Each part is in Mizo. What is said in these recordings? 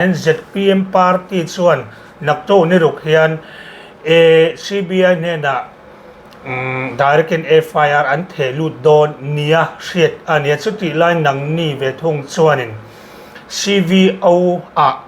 ZPM party chuan naktuk ni ruk hian CBI hnenah direct in FIR an theh lut dawn nia hriat a ni a, chutih lai nangni ve thung chuanin CVO ah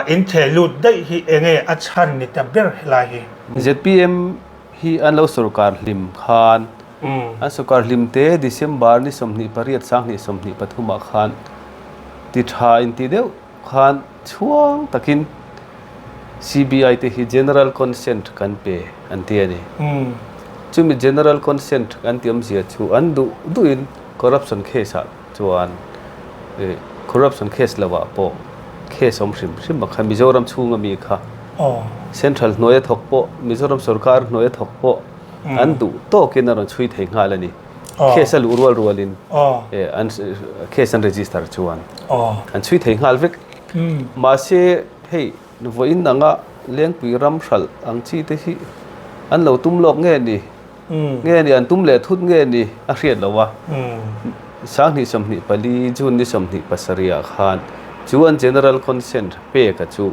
in theh lut daih hi enge a chhan ni ta ber helai hi? ZPM hi an lo sorkar hlim khan an sorkar hlim te December ni 28 2023 ah khan ti tha in ti deuh khan chhuang takin CBI te hi General Consent kan pe an ti a ni. Chumi General Consent an ti awmzia chu an duh duhin corruption case ah chuan corruption case lo ah pawh case awm hrim hrim a kha Mizoram chhunga mi kha Central hnuaia thawk pawh Mizoram sorkar hnuaia thawk pawh an duh tawkin a rawn chhui thei nghal a ni. Case a luh rual rualin an case an register chuan an chhui thei nghal vek. Mahse hei vawiin anga Lengpui ram hralh ang chi te hi an lo tum lawk nge ni? Nge ni an tum leh thut nge ni a hriat lo a. 2024 June ni 27 ah khan chu an General Consent pek a chu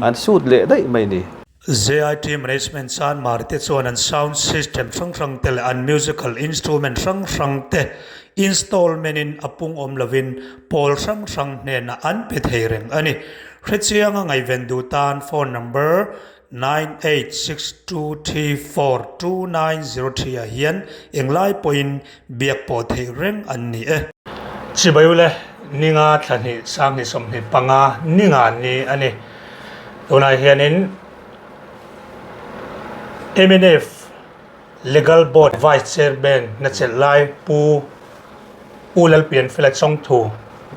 an sut leh daih mai ni. JIT Management Chanmar te chuan an sound system hrang hrang te leh an musical instrument hrang hrang te installment in a pung awm lovin pawl hrang hrang hnenah an pe thei reng a ni. Hrechianga ngaihven duh tan phone number 9862342903 ah hian englai pawhin biak pawh theih reng an ni e. Chibai ule ninga thla hnih sanghnih 25 ninga ni a ni. Tunah hianin mnf Legal Board Vice Chairman na chelh lai Pu Pu Lalpianfela Chawngthu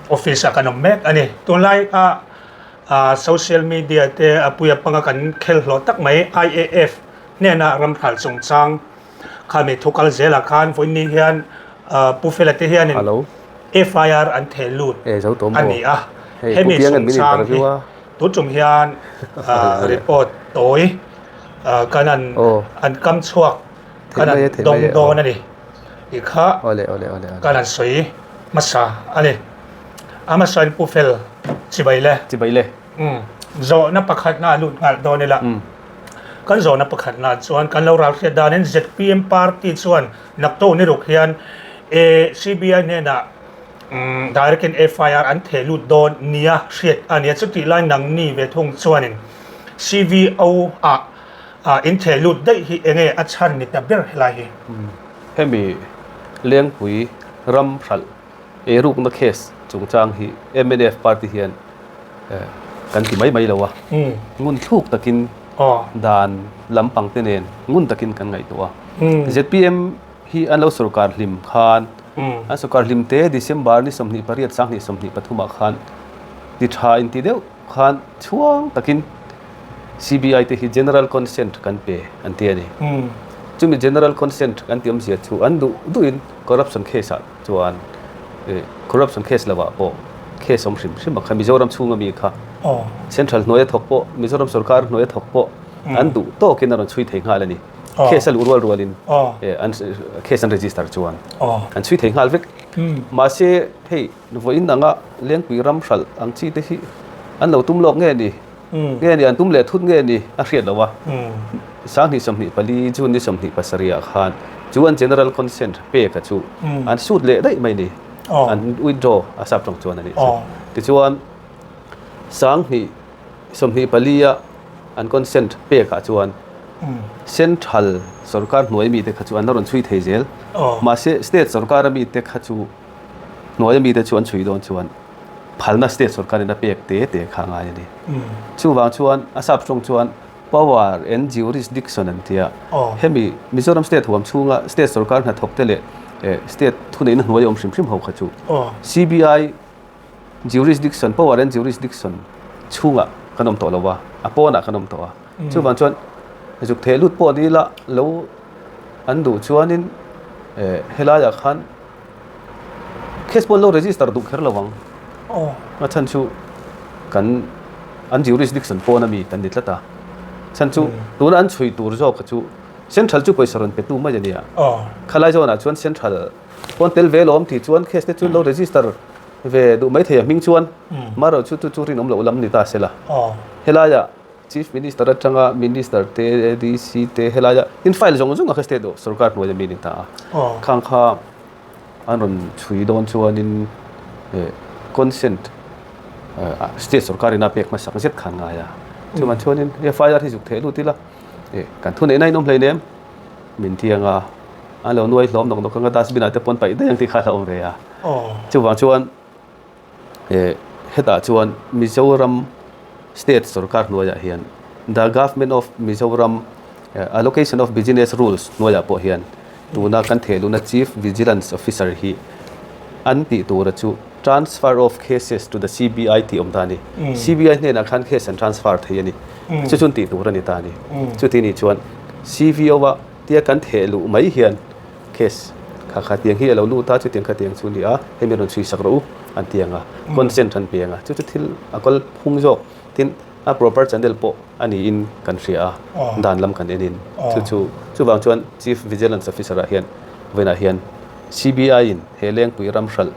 office ah kan awm mek a ni. Tunlai a social media te a puia panga kan khel hlawh tak mai IAF hnena ramhral chungchang khami thu kal zelah khan vawiin hian Pu Fela te hianin FIR an theh lut a ni a. Hemi chungchang hi tun tum hian report tawi kan an kam chhuak kan an dawng dawn a ni tih kha kan han sawi hmasa a ni. A hmasain Pu Fel chibai le. Chibai le. Zawhna pakhatna a lut nghal dawn ila. Kan zawhna pakhatna chuan kan lo ral hriat danin ZPM party chuan naktuk ni ruk hian CBI hnenah direct in FIR an theh lut dawn nia hriat a nia. Chutih lai nangni ve thung chuanin CVO ah in theh lut daih hi enge a chhan ni ta ber helai hi? Hemi Lengpui ram hralh eirukna case chungchang hi mnf party hian kan ti mai mai lo a, ngun thluk takin dan lampang te nen ngun takin kan ngaihtuah a. Zpm hi an lo sorkar hlim khan an sorkar hlim te December ni 28 2023 ah khan ti tha inti deuh khan chhuang takin CBI te hi General Consent kan pe an ti a ni. Chumi General Consent an ti awmzia chu an duh duhin corruption case ah chuan corruption case lo ah pawh case awm hrim hrim a kha Mizoram chhunga mi kha Central hnuaia thawk pawh Mizoram sorkar hnuaia thawk pawh an duh tawkin a rawn chhui thei nghal a ni. Case a luh rual rualin an case an register chuan an chhui thei nghal vek. Mahse hei Vawiin anga Lengpui ram hralh ang chi te hi an lo tum lawk nge ni? Nge ni an tum leh thut nge ni a hriat lo a. 2024 June ni 27 ah khan chu an General Consent pek a chu an sut leh daih mai ni. An withdraw a sap tawng chuan a nih chu. Tichuan 2024 a an consent pek ah chuan Central sorkar hnuai mite kha chu an la rawn chhui thei zel. Mahse state sorkar a mite kha chu hnuaia mite chu an chhui dawn chuan phalna state sorkarin a pek te te kha a ngai a ni. Chuvang chuan a sap tawng chuan power and jurisdiction an ti a. Hemi Mizoram state huam chhunga state sorkar hnathawk te leh state thuneihna hnuai awm hrim hrim ho kha chu CBI jurisdiction, power and jurisdiction chhungah kan awm tawh lo a, a pawnah kan awm tawh a. Chuvang chuan zuk theh lut pawh ni ila lo an duh chuanin helaiah khan Case pawh an lo register duh kher lo ang. A chhan chu kan an jurisdiction pawn a mi kan ni tlat a. Chhan chu tuna an chhui tur zawk chu central chu pawisa rawn pe tu mai a nia. Khalai zawnah chuan central pawn tel ve lawm tih chuan case te chu an lo register. ve duh mai thei a hming chuan marawh chu chu chu rinawm loh lam ni ta se la. Helaia Chief Minister atanga Minister te ADC te helaia tin file zawng zawng a kha state sorkar hnuaia mi ni ta a. Khang kha an rawn chhui dawn chuanin consent state sorkar ina pek hmasak zet khan ngai a. Chuman chuanin FIR hi zuk theh lut ila kan thuneihna in awm hleinem min tiang a. An lo nuai hlawm nawk nawk anga dustbin ah te pawn paih daih ang tih kha a hlauhawm ve a. Chuvang chuan hetah chuan Mizoram state sorkar hnuaiah hian the government of Mizoram allocation of business rules hnuaiah pawh hian tuna kan thehluhna chief vigilance officer hi an tih tura chu transfer of cases to the CBI tih awm ta a ni. CBI hnenah khan case an transfer thei a ni. Chu chuan tih tur a ni ta a ni. Chuti nih chuan CVO a Tia kan theh luh mai hian case kha kha tiang hi a lo lut a, chutiang kha tiang chu a ni a, hei mi rawn chhui sak rawh u an ti ang a, consent an pe ang a, chu chu thil a kal phung zawk tin a proper channel pawh a niin kan hria a, dan lam kan en in chu chu chuvang chuan Chief Vigilance Officer ah hian vawiinah hian CBI in he Lengpui ram hralh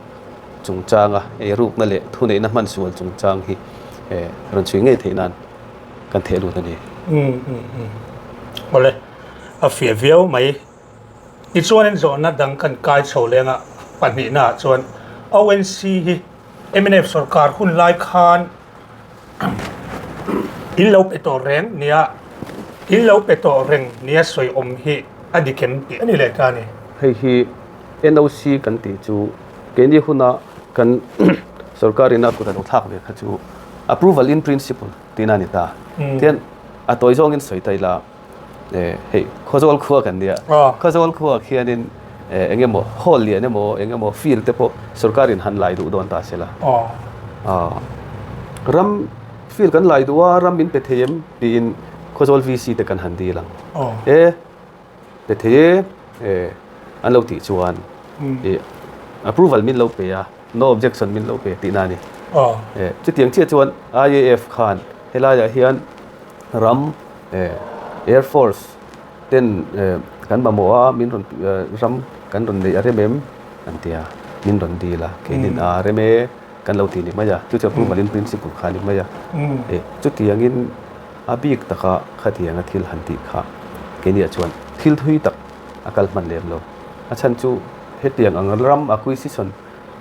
chungchanga eirukna leh thuneihna hmansual chungchang hi rawn chhui ngei theih nan kan theh lut a ni. Awle. A fiah viau mai. Tichuanin zawhna dang kan kai chho leng a, pahnihnaah chuan ONC hi mnf sorkar hun lai khan in lo pe tawh reng nia in lo pe tawh reng nia sawi awm hi a dik em tih a ni leh ta a ni. Hei hi NOC kan tih chu keini huna kan sorkarin a kut a lo thlak ve kha chu approval in principle tihna a ni ta. Tihian a tawi zawngin sawi ta ila. Hei Khawzawl khua kan nia. Khawzawl khuaah khianin eng emaw hall lian emaw eng emaw field te pawh sorkarin han lai duh dawn ta se la. Ram field kan lai duh a ram min pe thei em tiin Khawzawl VC te kan han dil ang. E pe thei e an lo tih chuan approval min lo pe a no objection min lo pe tihna a ni. Chutiang chiah chuan IAF khan helaiah hian ram Air Force ten kan mamawh a min rawn ram kan rawn neih a rem em an ti a, min rawn dil a, keinin a rem e kan lo ti ni mai a, chu chu approval in principle kha a ni mai a, chutiangin a bik taka khatianga thil han tih kha keiniah chuan thil thui tak a kal hman lem lo, a chhan chu hetiang ang ram acquisition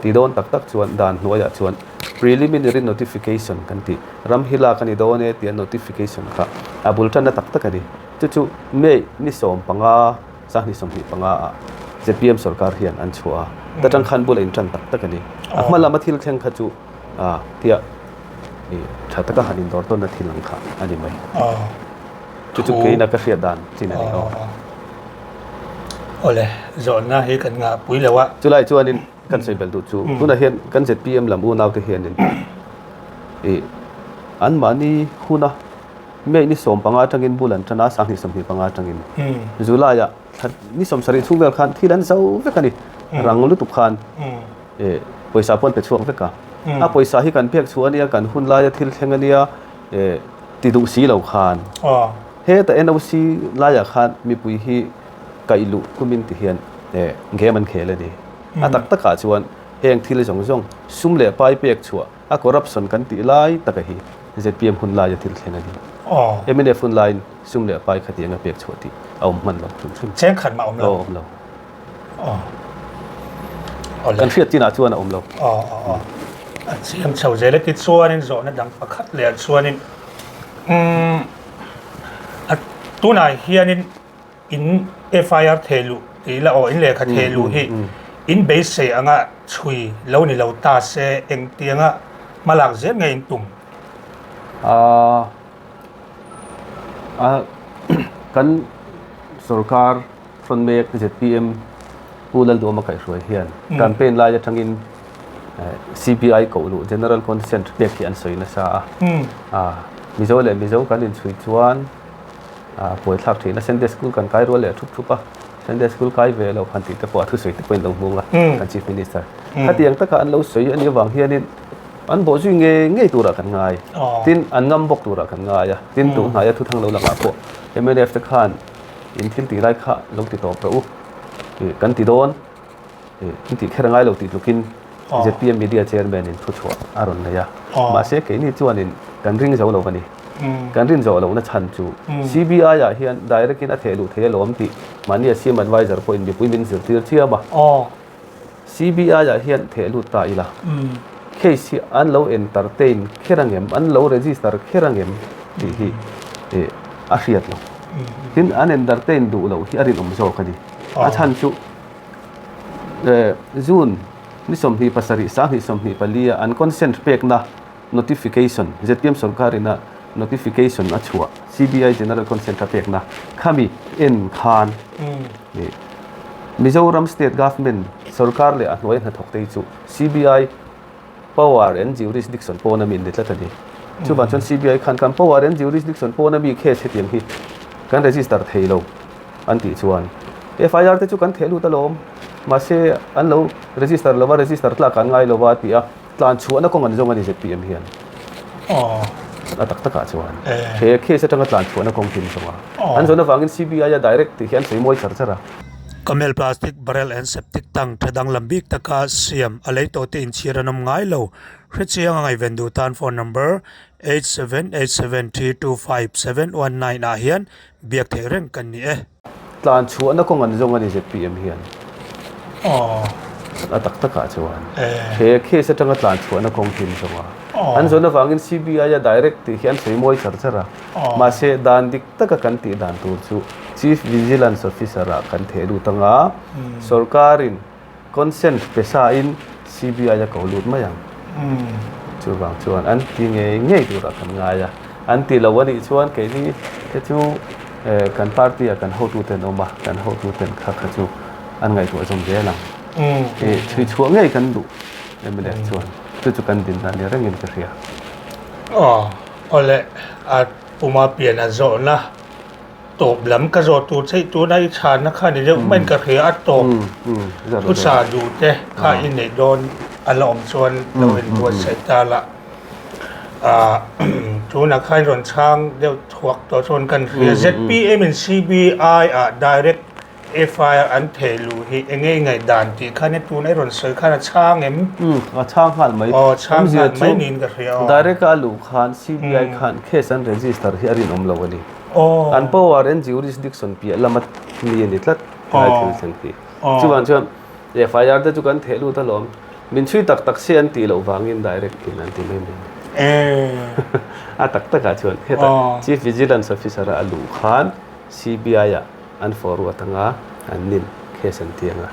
Ti dawn tak tak chuan dan hnuaiah chuan preliminary notification kan tih, ram hi lak a ni dawn e tia notification kha a bul tanna tak tak a ni. Chu chu May ni 15, 2025 ah zpm sorkar hian an chhuah a, ta tang khan bula intan tak tak a ni. A hma lama thil thleng kha chu tia tha taka han indawr tawnna thil ang kha a ni mai. Chu chu keina ka hriat dan chin a ni aw. Awle, zawhna hi kan ngahpui lo a. Chulai chuanin kan sawi belh duh chu tunah hian kan zpm lam unaute hianin ih anmahni huna May ni 15 atangin bul an tan a, 2025 atangin July-ah thla ni 70 chhung vel khan thil an zo vek a ni. Rang lutuk khan ih pawisa pawh an pe chhuak vek a. A pawisa hi kan pek chhuah a nia, kan hun laia thil thleng a nia ih ti duh si lo khan. Heta NOC laiah khan mipui hi kaih luh kumin ti hian game an khel a ni. A tak takah chuan heng thil zawng zawng sum leh pai pek chhuah a corruption kan tih lai taka hi zpm hun laia thil thleng a ni. Mnf hun laiin sum leh pai khatiang a pek chhuah tih a awm hman lo hrim hrim. Cheng khat mah a awm lo? Aw awm lo. Kan hriat chinah chuan a awm lo. A chiang chho zel e. Tichuanin zawhna dang pakhat leh chuanin umm tunah hianin in FIR theh luh tih ila aw in lehkha theh luh hi in beisei anga chhui lo ni lo ta se engtianga hmalak zel nge in tum? Kan sorkar hrawn mek zpm Pu Lalduama kaihhruai hian campaign lai atangin CBI koh luh General Consent pek hi an sawi nasa a. Mizo leh Mizo kan inchhui chuan buaithlak thin a, Sunday School kan kai rual leh thup thup a, Sunday School kai ve lo han tih te pawh a thusawi te pawhin lo hmung a kan Chief Minister. Khatiang taka an lo sawi a nih avang hianin an bawhzui ngei ngei turah kan ngai. Tin, an ngam bawk turah kan ngai a. Tin, tunhnaia thuthang lo langah pawh mnf te khan In thil tih lai kha lo ti tawp rawh u, kan ti dawn, in tih kher a ngai lo tih tlukin Zpm Media Chairman in thuchhuah a rawn nei a. Mahse keini chuanin kan ring zo lo a ni. Kan rin zawh lohna chhan chu CBI ah hian direct in a theh luh thei alawm tih mahni a CM adviser pawhin mipui min zirtir chiam a. CBI ah hian theh lut ta ila case hi an lo entertain kher angem, an lo register kher angem tih hi a hriat lo. Tin, an entertain duh loh hi a rinawm zawk a ni. A chhan chu June ni 27, 2024 a an consent pekna notification, zpm sorkarin a notification a chhuah, CBI General Consent a pekna khami en khan Mizoram State Government sorkar leh a hnuai hnathawk te hi chu CBI power and jurisdiction pawn a mi an ni tlat a ni. Chuvang chuan CBI khan kan power and jurisdiction pawn a mi case hetiang hi kan register thei lo an tih chuan FIR te chu kan theh lut alawm mahse an lo register lova register tlak an ngai lova a ti a. Tlan chhuahna kawng an zawng a ni zpm hian. A tak takah chuan he case atanga tlan chhuahna kawng hi an zawng a. An zawn avangin CBI a direct tih hi an sawi mawi char char a. Camel plastic barrel and septic tank tha danglam bik taka siam a lei tawh te inchhir an awm ngai lo. Hrechiang a ngaihven duh tan phone number 8787325719 ah hian biak theih reng kan ni e. Tlan chhuahna kawng an zawng a ni zpm hian. A tak takah chuan he case atanga tlan chhuahna kawng hi an zawng a. An zawn avangin CBI a direct tih hi an sawi mawi char char a. Mahse dan dik taka kan tih dan tur chu Chief Vigilance Officer ah kan theh lut anga sorkarin Consent pe sa in CBI a ko lut mai ang. Chuvang chuan an ti ngei ngei turah kan ngai a. An ti lo a nih chuan keini te chu kan party ah kan hotu ten awm a, kan hotu ten kha kha chu an ngaihtuah zawm zel ang. Chhui chhuah ngei kan duh mnf chuan chu chu kan din dan ni rengin ka hria. Aw awle a puma pian a zawhna. Tawp lam ka zawh tur che tuna i chhanna kha ni deuh maiin ka hria a tawp thusa duh te kha i neih dawn a la awm chuan lo inbuatsaih ta la. Tunah khan i rawn chhang deuh thuak tawh chuan kan hria zpm in CBI ah direct FIR an theh luh hi eng nge i ngaihdan tih khan tuna i rawn sawi khan a chhang em? A chhang nghal mai. Aw chhang nghal mai niin ka hria aw. Direct a luh khan CBI khan case an register hi a rinawm lo a ni. An power and jurisdiction piah lama mi a ni tlat helai thil thleng hi. Chuvang chuan FIR te chu kan theh lut alawm. Min chhui tak tak se an tih loh vangin direct in an ti mai mai a ni. A tak takah chuan hetah Chief Vigilance Officer a luh khan CBI ah an forward anga an nin case an ti anga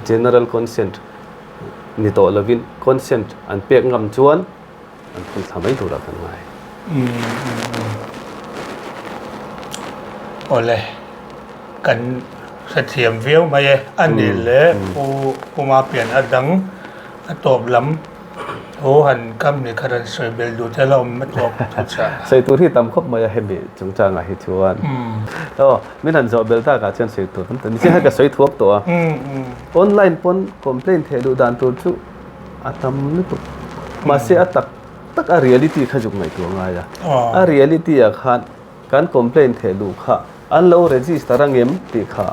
General Consent ni tawh lovin Consent an pek ngam chuan an phun thla mai turah kan ngai. Awle, kan hrethiam viau mai e. A nih leh Pu Puma pian a dang a tawp lam thu han kam ni kha rawn sawi belh duh te la awm a tawp thu chah. Sawi tur hi tam khawp mai a hemi chungchangah hi chuan. Aw, min han zawh belh takah chuan sawi tur tam tak ni chiah hi ka sawi thuak tawh a. Online pawn complaint theih duh dan tur chu a tam lutuk. Mahse a tak tak a reality kha zuk ngaihtuah ngai a. A reality ah khan kan complaint theih duh kha an lo register angem tih kha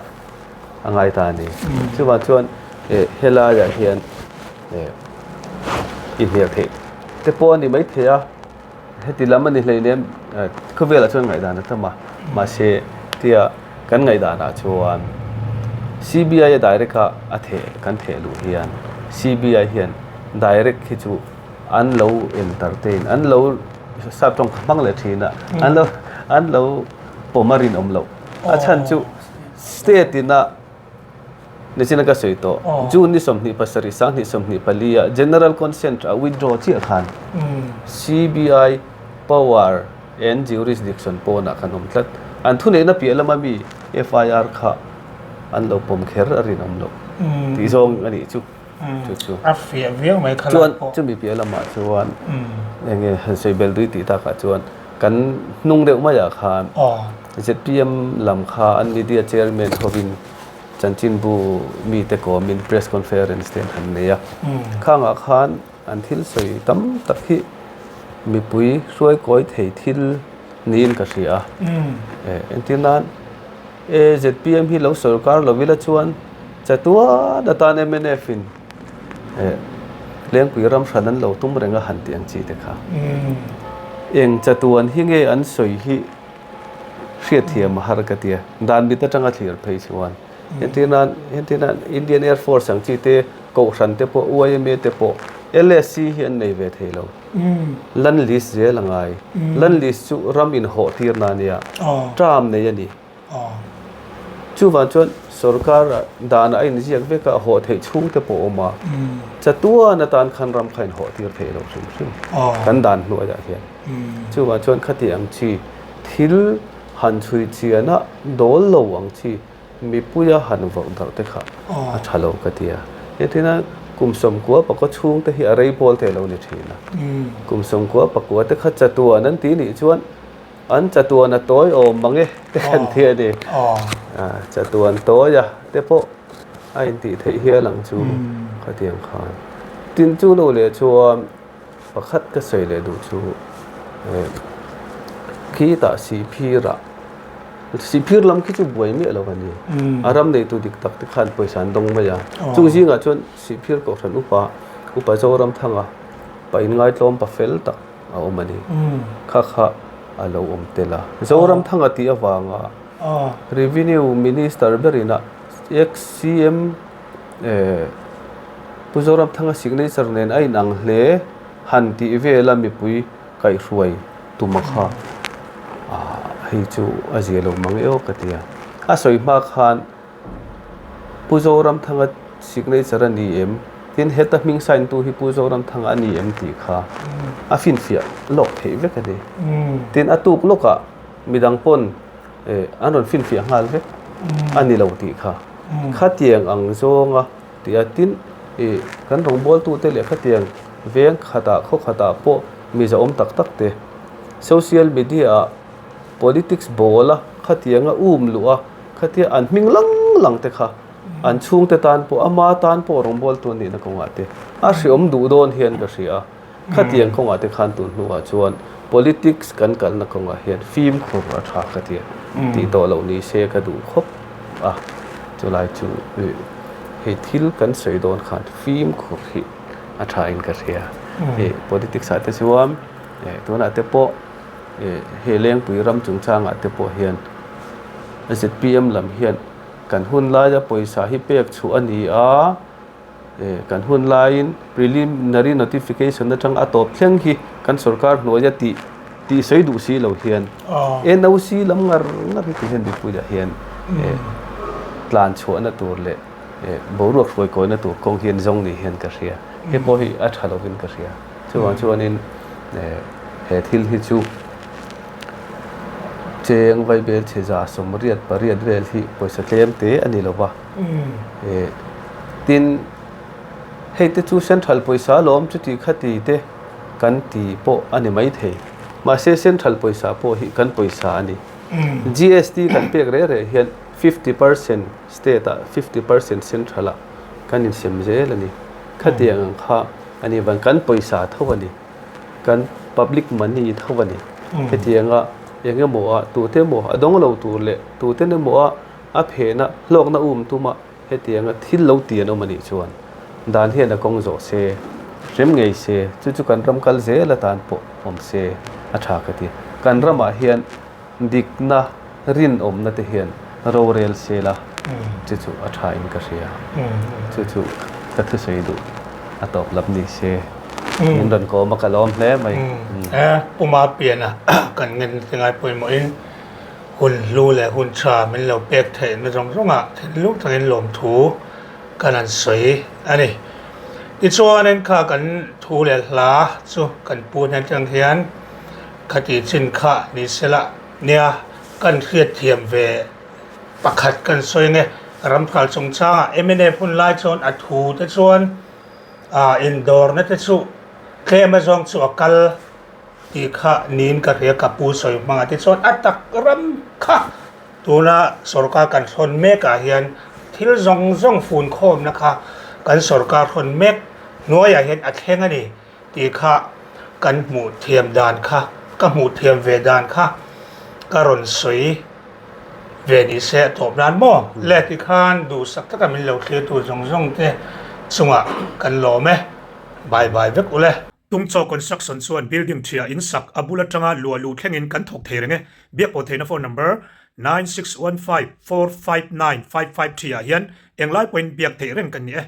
a ngai ta a ni. Chuvang chuan helaiah hian i hnial theih te pawh a ni maithei a, heti lam a ni hleinem khawvelah chuan ngaihdan a tam a, mahse tia kan ngaihdanah chuan C_B_I a direct a a theh kan theh luh hian C_B_I hian direct hi chu an lo entertain an lo sap tawng hmang leh thin a an lo an lo pawm a rinawm loh a chhan chu state ina Nichina ka sawi tawh, June ni 27, 2024 ah General Consent a withdraw chiah khan CBI power and jurisdiction pawnah khan awm tlat. An thuneihna piah lama mi FIR kha an lo pawm kher a rinawm loh tih zawng a nih chu. Chu chu. A fiah viau mai kha lai pawh. Chuan chumi piah lamah chuan eng nge han sawi bel dui tih takah chuan kan hnung deuh maiah khan Zpm lam kha an media chairman hovin chanchinbu mite kawmin press conference te an han nei a. Khangah khan an thil sawi tam tak hi mipui hruaikawi thei thil niin ka hria a. Entir nan zpm hi lo sorkar lo ila chuan chatuan atan mnf in. Lengpui ram hran an lo tum reng a han tih ang chi te kha. Eng chatuan hi nge an sawi hi hriatthiam a har ka tia. Dan mit atanga thlir phei chuan. Entir nan, entir nan Indian Air Force ang chi te, Kohhran te pawh, YMA te pawh LSC hi an nei ve thei lo. Land lease zel a ngai. Land lease chu ram inhawh tirna a nia. Term nei a ni. Chuvang chuan sorkar danah a inziak vek a, hawh theih chhung te pawh a awm a. Chatuan atan khan ram kha inhawh tir theih loh hrim hrim kan dan hnuaiah hian. Chuvang chuan khati ang chi thil han chhui chian a dawl lo ang chi mipuia han vawrh darh te kha a tha lo ka ti a. Hetina kum sawmkua pakua chhung te hi a rei pawl te lo ni thin a. Kum sawmkua pakua te kha chatuan an ti nih chuan An chatuan a tawi awm mang e te kan ti a ni. Chatuan tawi a te pawh a intih theih hial ang chu khatiang khan. Tin chu lo leh chuan pakhat ka sawi leh duh chu khitah Sihphirah Sihphir lam khi chu buai miah lo a ni. A ram neitu dik tak te khan pawisa an dawng mai a. Chung zingah chuan Sihphir Kohhran upa Upa Zoramthanga pa inngaitlawm pa fel tak a awm a ni. Kha kha a lo awm tel a. Zoramthanga tih avanga Revenue Minister berin a ex-CM Pu Zoramthanga signature nen a inang hle han tih vela mipui kaihhruai tuma kha hei chu a zia lo mang eo ka ti a. A sawi hma khan Pu Zoramthanga signature a ni em? Tin, heta hming sign tu hi Pu Zoramthanga a ni em tih kha a finfiah lawk theih vek a ni. Tin, a tuk lawkah midang pawn an rawn finfiah nghal vek a ni lo tih kha. Khatiang ang zawnga tih a, tin, kan rawngbawltute leh khatiang veng khatah khaw khatah pawh mi zahawm tak tak te social media ah politics ball a khatianga um luh a, Khatia an hming lang lang te kha an chhungte tan pawh ama tan pawh rawngbawltu an nihna kawngah te a hriawm duh dawn hian ka hria a. Khatiang kawngah te khan tun hnuah chuan politics kan kalna kawngah hian fimkhur a tha ka tia tih tawh loh ni se ka duh khawp a. Chulai chu hei thil kan sawi dawn khan fimkhur hi a tha in ka hria. Politics ah te chuan tunah te pawh He Lengpui ram chungchangah te pawh hian zpm lam hian kan hun laia pawisa hi pek chhuah a ni a, kan hun laiin preliminary notification atang a tawp thleng hi kan sorkar hnuaia tih tih sawi duh si lo hian NOC lam ngar ngar hi ti hian mipuiah hian tlan chhuahna tur leh boruak hruai kawina tur kawng hian zawng ni hian ka hria. Hei pawh hi a tha lovin ka hria. Chuvang chuanin he thil hi chu cheng vaibel chhe za sawmriat pariat vel hi pawisa tlem te a ni lo va. Tin, hei te chu central pawisa alawm chuti khati te kan ti pawh a ni maithei. Mahse central pawisa pawh hi kan pawisa a ni. GST kan pek reh reh hian 50% state ah 50% central ah kan insem zel a ni. Khatiang ang kha a ni vang kan pawisa tho a ni. Kan public money tho a ni. Hetianga eng emaw ah tute emaw a dawng lo tur leh tuten emaw a a phehna hlawkna um tuma hetianga thil lo ti an awm a nih chuan dan hian a kawng zawh se, hrem ngei se, chu chu kan ram kal zel atan pawh awm se a tha ka ti. Kan ramah hian Dikna rinawmna te hian rorel sela chu chu a tha in ka hria. Chu chu ka thusawi duh a tawp lam ni se. Min rawn kawm a ka lawm hle mai. He Puma piana kan ngen te ngai pawimawhin hun hlu leh hun tha min lo pek theihna zawng zawngah thinlung takin lawmthu kan han sawi a ni. Tichuanin kha kan thu leh hla chu kan pu hnen atang hian Khati chin kha ni sela nia kan hriatthiam ve pakhat kan sawi nge ramhral chungchangah mnf hun lai chuan a thu te chuan ah indawrna te chu tlem azawng chu a kal tih kha niin ka hria ka pu sawi hmangah te chuan a tak ram kha tuna sorkar kan hrawn mek ah hian thil zawng zawng fun khawmna kha kan sorkar hrawn mek hnuaiah hian a thleng a ni. Tih kha kan hmuh thiam dan kha, ka hmuh thiam ve dan kha ka rawn sawi ve ni se a tawp nan maw? Le tikhan duhsak taka min lo thlirtu zawng zawng te chungah kan lawm e. Bye bye vek ule. Tungchaw Construction chuan building ṭhia in sak a bul aṭanga luah luh thlengin kan thawk thei reng e. Biak pawh theihna phone number 9615459553 ah hian englai pawhin biak theih reng kan ni e.